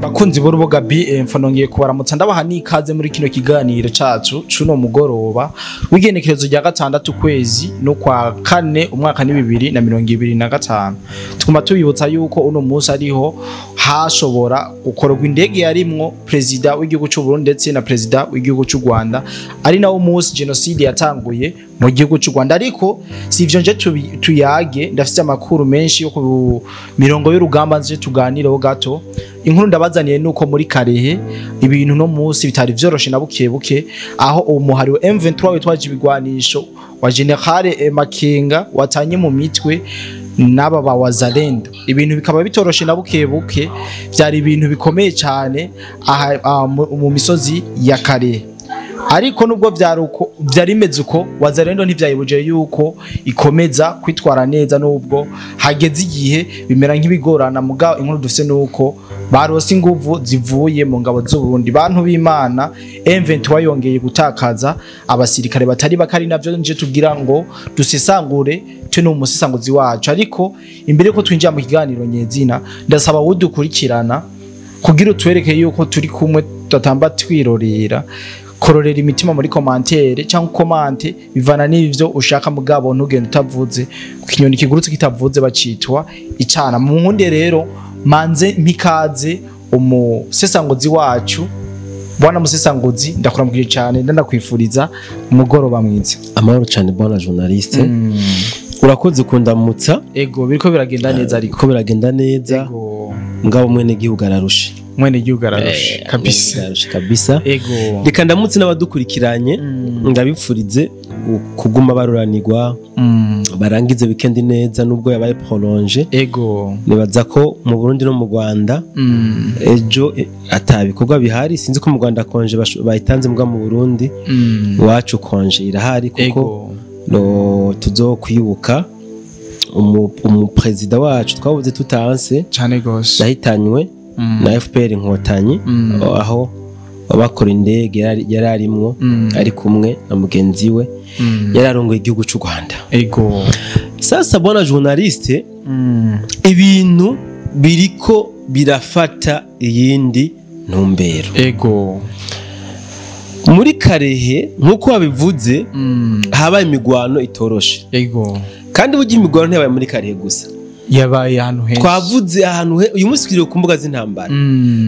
Bakunzi b'urubuga BM, nongeye kubaramutsa, ndabaha n'ikaze muri kino kiganiro cacu cuno mugoroba w'igenekerezo rya 6 kwezi no kwa 4 umwaka ni 2025. Tuguma tubibutsa yuko uno munsi ariho hashobora gukorwa indege yarimwo president w'igihugu c'u Burundi ndetse na president w'igihugu c'u Rwanda, ari nawo munsi genocide yatanguye mu gihugu c'u Rwanda. Ariko si ivyo nje tuyage, ndafite amakuru menshi yo ku mirongo y'urugamba nje tuganireho gato. Inkuru ndabazaniye nuko muri Karehe ibintu no munsi bitari vyoroshe na buke buke, aho umuhari wa M23 witwaje ibigwanisho wa General Makenga watanye mu mitwe n'aba ba Wazalendo, ibintu bikaba bitoroshe na buke buke. Byari ibintu bikomeye cyane aha mu misozi ya Karehe. Ariko nubwo byari bimeze uko, Wazalendo ntivyayibuje yuko ikomeza kwitwara neza, nubwo hageze igihe bimera nk'ibigorana. Mugabo inkuru dufise nuko barose inguvu zivuye mu ngabo z'u Burundi. Bantu b'Imana, M23 yongeye gutakaza abasirikare batari bakari, navyo nje tugira ngo dusesangure twe n'umusesanguzi wacu. Ariko imbere ko twinjira mu kiganiro nyezina, ndasaba udukurikirana kugira utwereke yuko turi kumwe, tutatamba twirorera. Kororera imitima muri commentaire cyangwa commente bivana n'ivyo ushaka, mugabo ntugende utavuze. Ku kinyoni kigurutse kitavuze bacitwa icana. Mu nkunde rero manze mpikaze umusesanguzi wacu. Bwana musesanguzi, ndakuramukije cyane, ndanakwifuriza umugoroba mwiza. Amahoro cyane bwana journaliste. Urakoze kundamutsa. Ego, biriko biragenda neza ariko. Ko biragenda neza. Ego. Mugabo mwene gihugu ararushe. Mwene gihugu ararushe kabisa. Ararushe kabisa. Ego. Reka ndamutse n'abadukurikiranye, ndabipfurize kuguma baruranirwa, barangize weekend neza nubwo yabaye prolongé. Ego. Nibaza ko mu Burundi no mu Rwanda ejo atabikorwa bihari. Sinzi ko mu Rwanda congé bayitanze, mbwa mu Burundi iwacu congé irahari kuko no tuzokwibuka umuprezida wacu twabuze tutanse Cyane gose. yahitanywe na FPR Inkotanyi, aho bakora indege yari arimwo ari kumwe na mugenzi we yari arongoye igihugu cy'u Rwanda. Ego. Sasa bwana journaliste, ibintu biriko birafata iyindi ntumbero. Ego. Muri Karehe, nk'uko wabivuze, habaye imigwano itoroshe. Ego. Kandi burya imigwano ntiyabaye muri Karehe gusa. Yabaye ahantu henshi. Twavuze ahantu uyu munsi twiriwe ku mbuga z'intambara,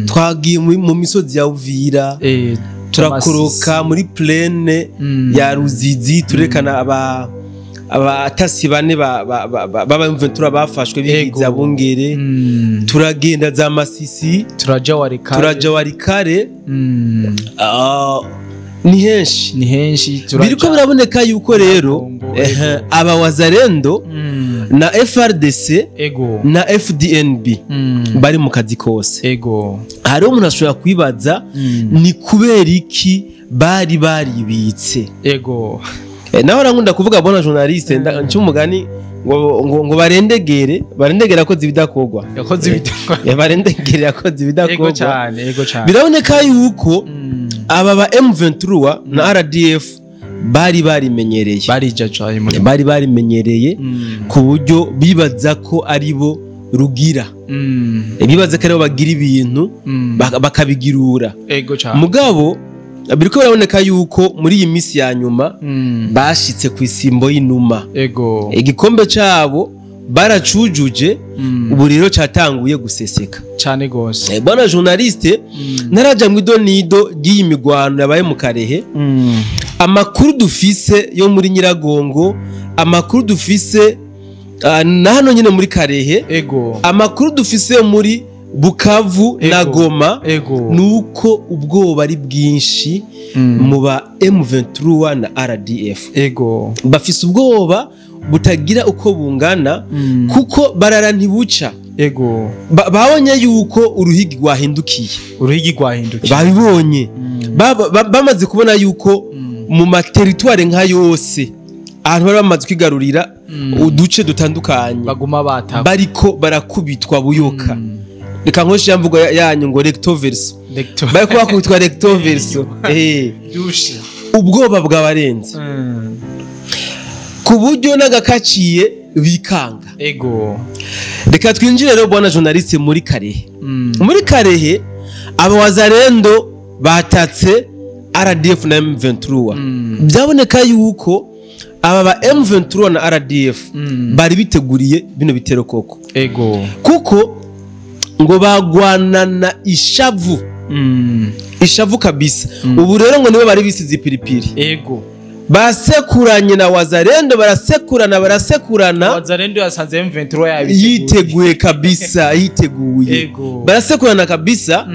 twagiye mu misozi ya Uvira, turakoroka muri plaine ya Ruzizi, turekana aba abatasi bane baba M23 bafashwe bigiza Bungere, turagenda za Masisi, turaja Warikare. Turaja Warikare. Ni henshi. Ni henshi turaja. Biriko biraboneka yuko rero Kongo, aba Wazalendo na FRDC na FDNB bari mu kazi kose. Ego. Hariho umuntu ashobora kwibaza ni kubera iki bari baribitse. Ego. Naho rankunda kuvuga, bona journaliste, nca umugani ngo barendegere, barendegere yakoze ibidakorwa. Yakoze ibidakorwa. Barendegere yakoze Ego ibidakorwa. cyane, ego cyane. Biraboneka yuko aba ba M23 na RDF bari barimenyereye. Barijajaye muri. Bari barimenyereye ku buryo bibaza ko ari bo rugira. Bibaza ko aribo bagira ibintu bakabigirura. Ego cyane. Mugabo biriko biraboneka yuko muri iyi minsi ya nyuma bashitse ku isimbo y'inuma. Ego. Igikombe cabo baracujuje, ubu rero catanguye guseseka. Cyane gose. Bwana journaliste, naraja mu idonido ry'iyi migwano yabaye mu Karehe. Amakuru dufise yo muri Nyiragongo, amakuru dufise na hano nyine muri Karehe, Ego. amakuru dufise yo muri Bukavu na Goma, nuko ubwoba ari bwinshi mu ba M23 na RDF. Ego. Bafise ubwoba butagira uko bungana kuko barara ntibuca. Ego. Babonye yuko uruhigi rwahindukiye. Uruhigi rwahindukiye. Babibonye. Bamaze kubona yuko mu materitware nka yose ahantu bari bamaze kwigarurira uduce dutandukanye baguma bataka. Bariko barakubitwa buyoka. Reka nkoreshe ya mvugo yanyu ngo recto verso. Recto. Bariko bakubitwa recto verso. Dushe. Ubwoba bwabarenze ku buryo n'agakaciye bikanga. Ego. Reka twinjire rero, bwana journaliste, muri Karehe. Muri Karehe Aba Wazalendo batatse RDF na M23. Byaboneka yuko aba ba M23 na RDF bari biteguriye bino bitero koko. Ego. Kuko ngo bagwanana ishavu. Ishavu kabisa. Ubu rero ngo nibo bari bisize ipiripiri. Ego. Basekuranye na Wazalendo, barasekurana. Wazalendo yasanze M23 yiteguye kabisa, yiteguye. Barasekurana kabisa.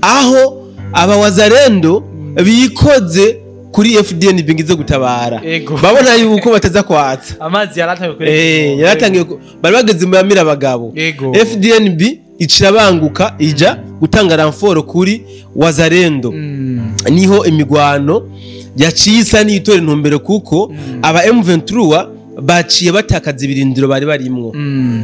Aho aba Wazalendo bikoze kuri FDN bingize gutabara. Babona yuko bataza kwatsa. Amazi yaratangiye kure. Yaratangiye, bari bageze mu yamira abagabo. FDNB icirabanguka ija gutanga renfort kuri Wazalendo. Niho imigwano yaciye nitore intumbero, kuko aba M23 baciye batakaza ibirindiro bari barimwo.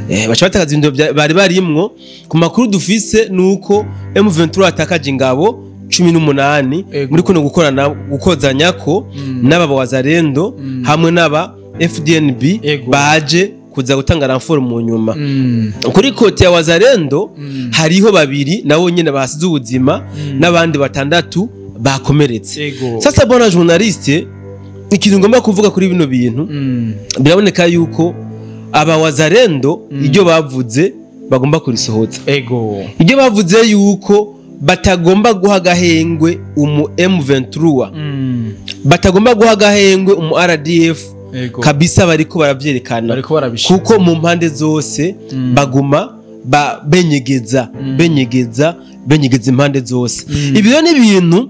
Baciye batakaza ibirindiro bari barimwo. Ku makuru dufise nuko M23 atakaje ingabo 18 muri kuno gukorana gukozanyako n'aba Wazalendo hamwe n'aba FDNB baje kuza gutanga renfort mu nyuma. Kuri kote ya Wazalendo hariho babiri nabo nyene basize ubuzima n'abandi batandatu bakomeretse. Sasa bona journaliste, ikintu ngomba kuvuga kuri bino bintu, biraboneka yuko aba Wazalendo ibyo bavuze bagomba kurisohoza. Ego. Ibyo bavuze yuko batagomba guha gahengwe umu M23, batagomba guha gahengwe umu RDF. Ego. Kabisa bariko baravyerekana, kuko mu mpande zose baguma benyegeza benyegeza impande zose. Ibyo ni ibintu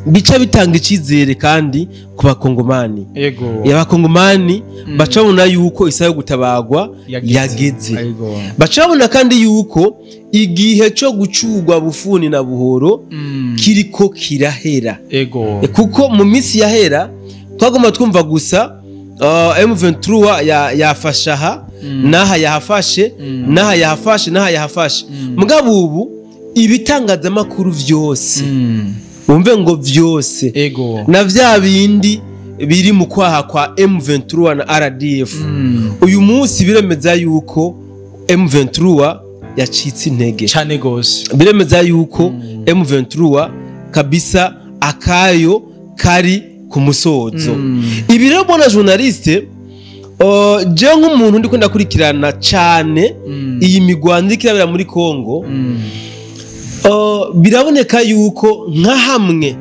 bica bitanga icizere kandi ku bakongomani. Ego. Abakongomani bacabona yuko isaha yo gutabagwa yageze. Bacabona kandi yuko igihe cyo gucurwa bufuni na buhoro kiriko kirahera. Ego. Kuko mu minsi yahera twagoma twumva gusa M23 yafasha aha, naha yahafashe, naha yahafashe, naha yahafashe. Mugabo ubu ibitangazamakuru vyose, umve ngo vyose, Ego, na vya bindi biri mu kwaha kwa M23 na RDF, uyu munsi biremeza yuko M23 yacitse intege cyane gose. Biremeza yuko M23 kabisa akayo kari ku musozo. Ibi rero bona journaliste, je nk'umuntu ndiko ndakurikirana cyane iyi migwano ikirabera muri Kongo, biraboneka yuko nka hamwe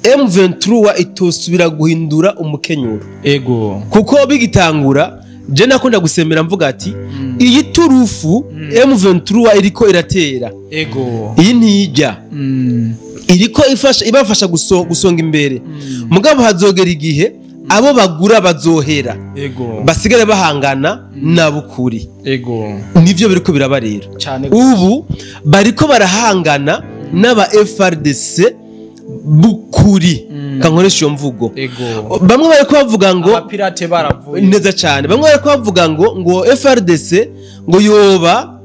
M23 itosubira guhindura umukenyuro. Ego. Kuko bigitangura je nakunda gusemera mvuga ati iyi turufu M23 iriko iratera. Ego. Iyi ntijya. Iriko ibafasha gusonga imbere. Mugabo hazogera igihe abo bagura bazohera. Ego. Basigare bahangana nabukuri. Ego. Nivyo biriko birabarera. Ubu bariko barahangana n'aba FRDC bukuri. Kankoresha iyo mvugo. Ego. Bamwe bariko bavuga ngo abapirate baravuye neza cyane. Bamwe bariko bavuga ngo FRDC ngo yoba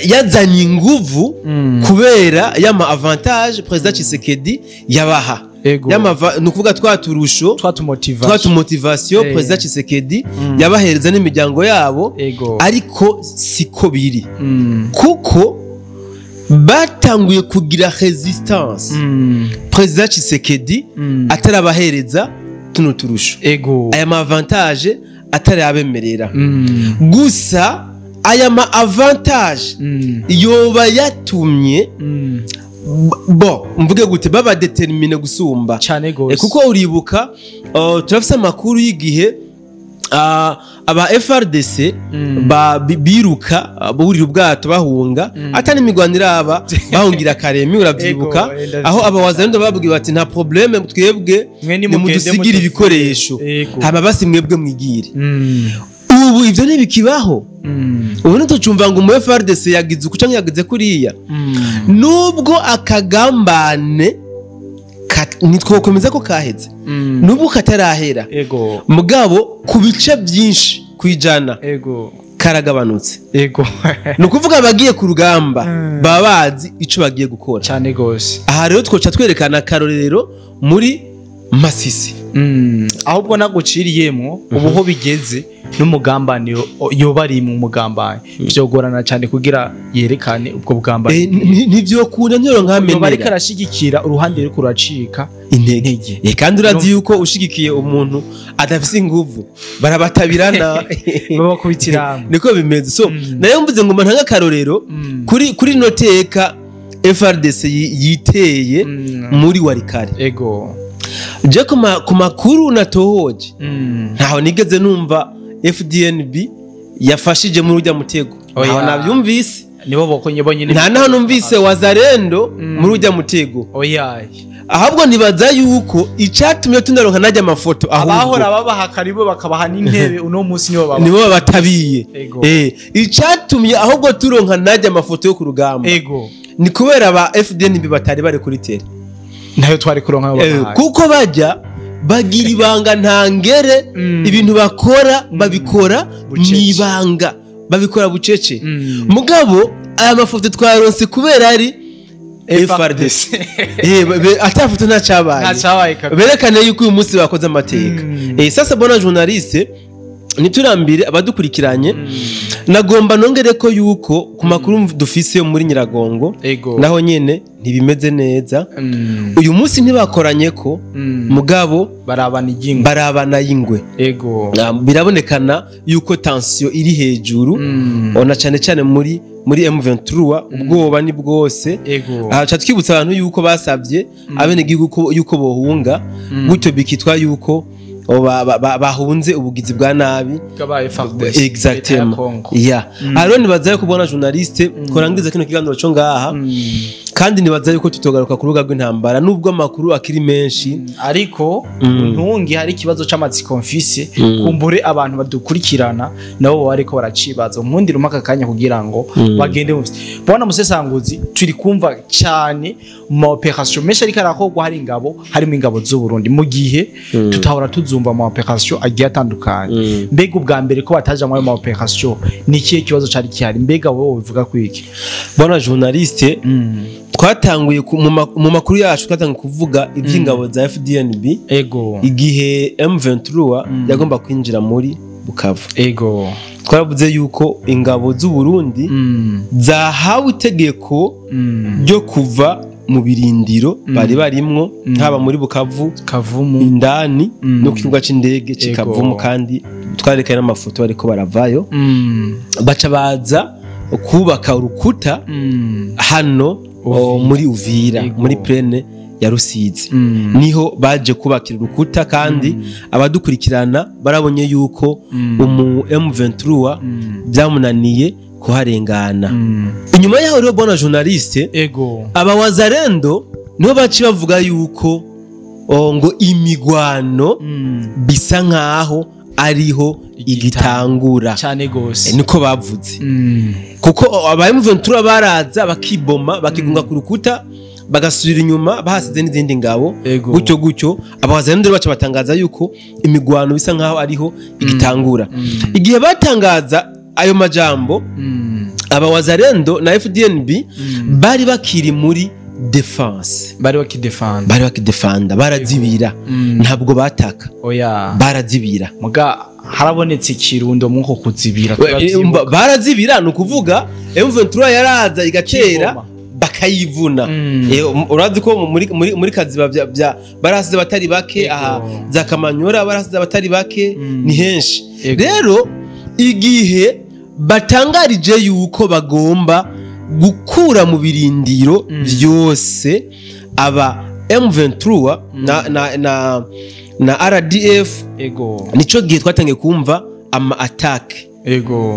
yazanye inguvu kubera yama avantage President Tshisekedi yabaha. Yama nukuvuga twaturusho twatumotivation President Tshisekedi yabahereza n'imiryango yabo. Ariko siko biri. Kuko batanguye kugira resistance. President Tshisekedi atarabahereza tuno turusho. Ego. Aya ma avantage atarabemerera. Gusa aya ma avantage yoba yatumye bo mvuge gute baba determine gusumba cyane gose. Kuko uribuka turafise amakuru y'igihe aba FRDC biruka burira ubwato bahunga atani imigwanira aba bahungira Karemi, uravyibuka aho aba Wazalendo babwiye bati nta probleme twebwe nimudusigira ibikoresho hama basi mwebwe mwigire. Ubu ivyo ntibikibaho. Ubu ntitucumva ngo umu FRDC yagize uku canke yagize kuriya. Nubwo akagambane nitwokomeza ko kaheze, nubwo katarahera, mugabo ku bice byinshi kwijana karagabanutse. Ego. Nukuvuga abagiye ku rugamba baba bazi ico bagiye gukora cyane gose. Aha rero twoca twerekana akarorero muri Masisi. Ahubwo naguciriyemwo ubuho bigeze n'umugambane yoba ari mu mugambane vyogorana cyane kugira yerekane ubwo bugambane. Ntivyokunda ntiyoronka yoba ariko arashigikira uruhande ruriko ruracika intege. Kandi urazi yuko ushigikiye umuntu adafise inguvu barabatabirana babakubitira, niko bimeze. So nayo mvuze ngo ntanga akarorero kuri noteka FRDC yiteye muri Walikale. Ego je ku makuru natohoje ntaho nigeze numva FDNB yafashije muri urya mutego, ntaho nabyumvise. Nibo bokonye bonyine, nta naho numvise Wazalendo muri urya mutego. Ahubwo nibaza yuko icatumye tunaronka najya amafoto abahora babaha karibo bakabaha n'intebe uno munsi nibo nibo babatabiye. Icatumye ahubwo turonka najya amafoto yo ku rugamba ni kubera ba FDNB batari bari kuri tele, nayo twari kuronka babahaye, kuko bajya bagira ibanga ntangere, ibintu bakora babikora mwibanga, babikora bucece. Mugabo aya mafoto twaronse kubera ari FRDC atafoto ntacabaye, berekane yuko uyu munsi bakoze amateka. Sasa bona journaliste niturambire abadukurikiranye, nagomba nongere ko yuko ku makuru dufise yo muri Nyiragongo naho nyene ntibimeze neza. Uyu munsi ntibakoranye ko mugabo barabana y'ingwe. Ego birabonekana yuko tension iri hejuru, ona cyane cyane muri M23 ubwoba ni bwose. Aha twibutsa abantu yuko basabye abenegihugu yuko bohunga, gutyo bikitwa yuko bahunze ubugizi bwa nabi Exactement. Ya aro nibaza kubona journaliste korangiza kino kiganiro cyo ngaha, kandi nibaza yuko tutogaruka ku rubuga rw'intambara nubwo amakuru akiri menshi. Ariko ntungi hari ikibazo c'amatsiko mfise, kumbure abantu badukurikirana nabo bariko baracibaza nkundira umaka kanya kugira ngo bagende mufise. Bona musesanguzi turi kumva cyane mu operation menshi ariko arakogwa, hari ingabo harimo ingabo z'u Burundi mu gihe tutahora tuzumva mu operation agiye atandukanye. Mbega ubwa mbere ko bataje mu operation ni ikihe kibazo cari kihari? Mbega wowe ubivuga kwiki? Bona journaliste twatanguye mu makuru yacu twatanguye kuvuga iby'ingabo za FDNB ego igihe M23 yagomba kwinjira muri Bukavu. Ego twaravuze yuko ingabo z'u Burundi zahawe itegeko ryo kuva mu birindiro bari barimwo, haba muri Bukavu, Kavumu, indani no kibuga c'indege c'Ikavumu, kandi twarekanye n'amafoto bariko baravayo. Baca baza kubaka urukuta hano muri Uvira, muri plaine ya Rusizi. Niho baje kubakira urukuta, kandi abadukurikirana barabonye yuko umu M23 byamunaniye kuharengana. Inyuma yaho rero bona journaliste ego aba Wazalendo niho baci bavuga yuko ngo imigwano bisa nkaho ariho igitangura cyane gose, niko bavuze. Kuko aba M23 baraza bakiboma bakigunga ku rukuta bagasubira inyuma bahasize n'izindi ngabo gutyo gutyo. Abawazalendo baca batangaza yuko imigwano bisa nkaho ariho igitangura. Igihe batangaza ayo majambo, abawazalendo na FDNB bari bakiri muri defense, bari bakidefanda, barazibira, ntabwo bataka, oya barazibira. Muga harabonetse ikirundo muko kuzibira, barazibira ni ukuvuga M23 yaraza igacera bakayivuna. Urazi ko muri Kaziba bya barasize batari bake, aha za Kamanyora barasize batari bake, ni henshi. Rero igihe batangarije yuko bagomba gukura mu birindiro vyose aba M23 na RDF, ego nico gihe twatangiye kumva ama attack ego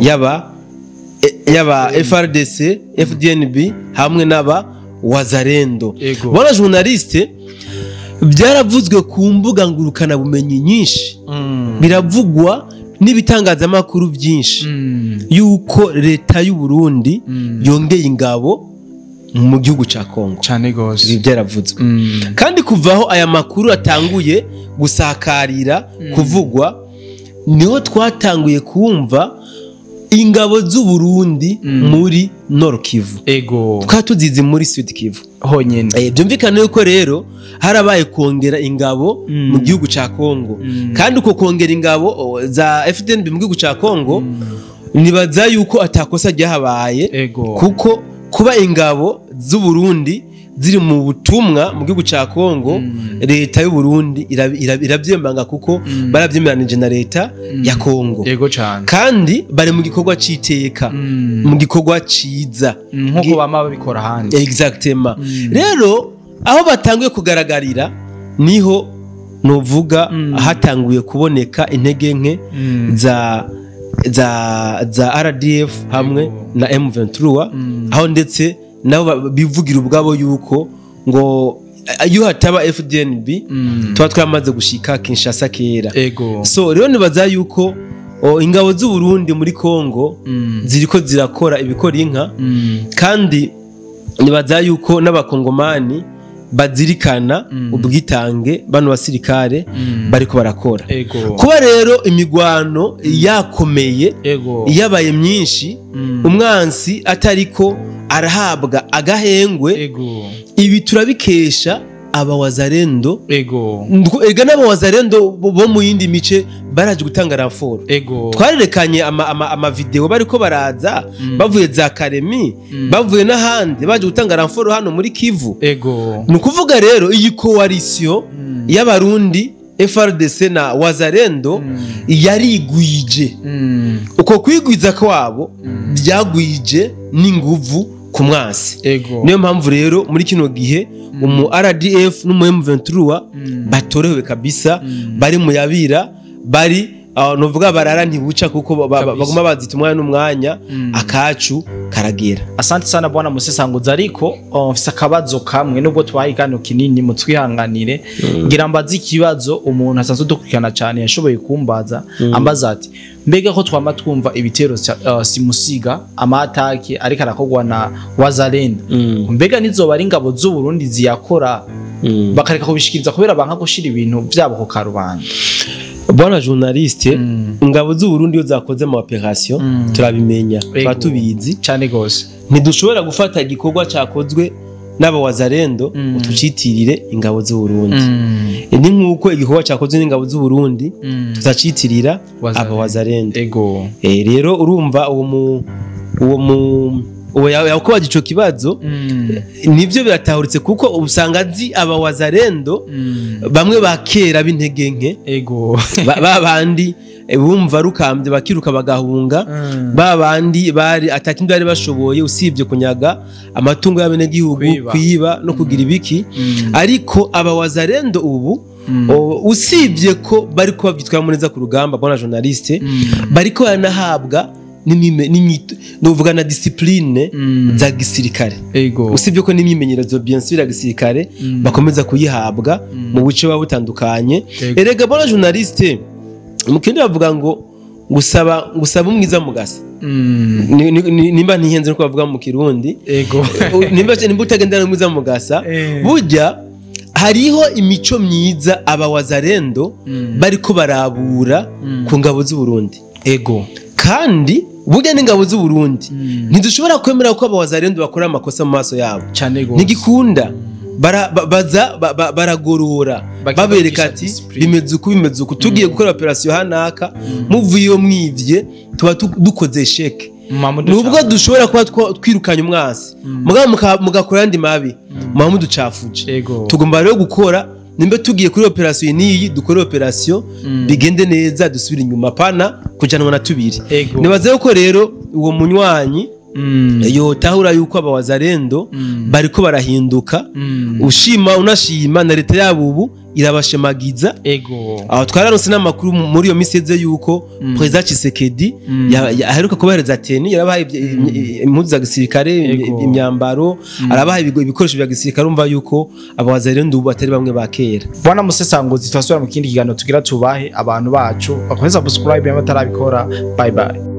yaba FRDC, FDNB hamwe n'aba Wazalendo. Bona journaliste byaravuzwe ku mbuga ngurukana bumenyi nyinshi, biravugwa n'ibitangazamakuru byinshi yuko leta y'u Burundi yongeye ingabo mu gihugu ca Kongo cyane gose. Ibi byaravuzwe. Kandi kuvaho aya makuru atanguye gusakarira kuvugwa, niho twatanguye kumva Ingabo z'u Burundi muri Nord Kivu. Ego. Twari tuzizi muri Sud Kivu honyene. Byumvikana yuko rero harabaye kongera ingabo mu gihugu ca Kongo. Kandi uko kongera ingabo za FDNB mu gihugu ca Kongo nibaza yuko atakosa ryahabaye, kuko kuba ingabo z'u Burundi ziri mu butumwa mu gihugu ca Kongo, leta y'u Burundi irabyemanga kuko barabyemeranije na leta ya Kongo. Yego cyane. Kandi bari mu gikorwa citeka, mu gikorwa ciza nkuko bama babikora handi. Exactement. Rero aho batanguye kugaragarira niho novuga hatanguye kuboneka intege nke za RDF hamwe na M23, aho ndetse nabo bivugira ubwabo yuko ngo iyo hataba FDNB tuba twamaze gushika Kinshasa kera. So rero nibaza yuko ingabo z'u Burundi muri Kongo ziriko zirakora ibikora inka, kandi nibaza yuko n'abakongomani bazirikana ubwitange bano basirikare bariko barakora. Kuba rero imigwano yakomeye yabaye myinshi, umwansi atariko arahabwa agahengwe. Ibi turabikesha abawazarendo. Ega n'abawazarendo bo mu yindi mice baraje gutanga raporo. Twarerekanye ama video bariko baraza bavuye za Karemi, bavuye n'ahandi baje gutanga raporo hano muri Kivu. Ni ukuvuga rero iyi coalition y'abarundi FRDC na Wazarendo yarigwije. Uko kwigwiza kwabo byagwije n'inguvu ku mwansi. Niyo mpamvu rero muri kino gihe umu RDF n'umu M23 batorewe kabisa, bari mu yabira, bari novuga barara ntibuca kuko baguma bazita umwanya n'umwanya, akacu karagera. Asante sana bwana Musesanguzi, ariko mfise akabazo kamwe nubwo twaye kano kinini mutwihanganire. Ngira mbaze ikibazo umuntu asanzwe dukurikirana cyane yashoboye kumbaza, ambaza ati mbega ko twama twumva ibitero simusiga amataki ariko arakogwa na Wazalendo, mbega nizoba ari ingabo z'u Burundi ziyakora bakareka kubishikiriza kubera banka gushira ibintu byabo ku karubanda? Bwana journaliste, ingabo z'u Burundi iyo zakoze mu operation turabimenya, tuba tubizi cyane gose. Ntidushobora gufata igikorwa cyakozwe n'abawazarendo utucitirire ingabo z'u Burundi. Ni nkuko igikorwa cyakozwe n'ingabo z'u Burundi tutacitirira abawazarendo. Rero urumva uwo yakubaje ico kibazo, nivyo biratahuritse kuko usanga azi abawazarendo bamwe bakera b'intege nke, babandi bumva rukambye bakiruka bagahunga, babandi bari atakindi bari bashoboye usibye kunyaga amatungo y'abenegihugu, kwiba no kugira ibiki. Ariko abawazarendo ubu usibye ko bari ko bavyitwara neza ku rugamba, bwana journaliste, bariko baranahabwa n'uvuga na discipline za gisirikare. Usibye ko n'imyimenyerezo bien sûr ya gisirikare bakomeza kuyihabwa mu buce baba butandukanye. Erega bwana journaliste, mu kindi bavuga ngo gusaba umwiza mugasa. Nimba ntihenze nuko bavuga mu Kirundi. Nimba utagendana n'umwiza mugasa, burya hariho imico myiza abawazarendo bariko barabura ku ngabo z'u Burundi. Kandi burya n'ingabo z'u Burundi ntidushobora kwemera ko abawazarendo bakora amakosa mu maso yabo. Ntigikunda. Baragorora babereka ati bimeze uku bimeze uku, tugiye gukora operation hanaka, muvuye iyo mwivye tuba dukoze sheke. Nubwo dushobora kuba twirukanye umwasi, mugakora andi mabi, muba muducafuje. Tugomba rero gukora nimba tugiye kuri operation niyi dukore operation bigende neza, dusubire inyuma pana kujanwa na tubiri. Nibaze ko rero uwo munywanyi yotahura yuko abawazarendo bariko barahinduka, ushima unashima na leta yabo ubu irabashemagiza. Aho twararonse n'amakuru muri iyo miseze yuko President Tshisekedi aheruka kubahereza teni, yarabahaye impuzu za gisirikare, imyambaro, arabahaye ibikoresho bya gisirikare. Umva yuko abawazarendo ubu atari bamwe ba kera. Bwana Musesanguzi, twasubira mu kindi kiganiro tugira tubahe abantu bacu bakomeza subscribe batarabikora. Bye bye.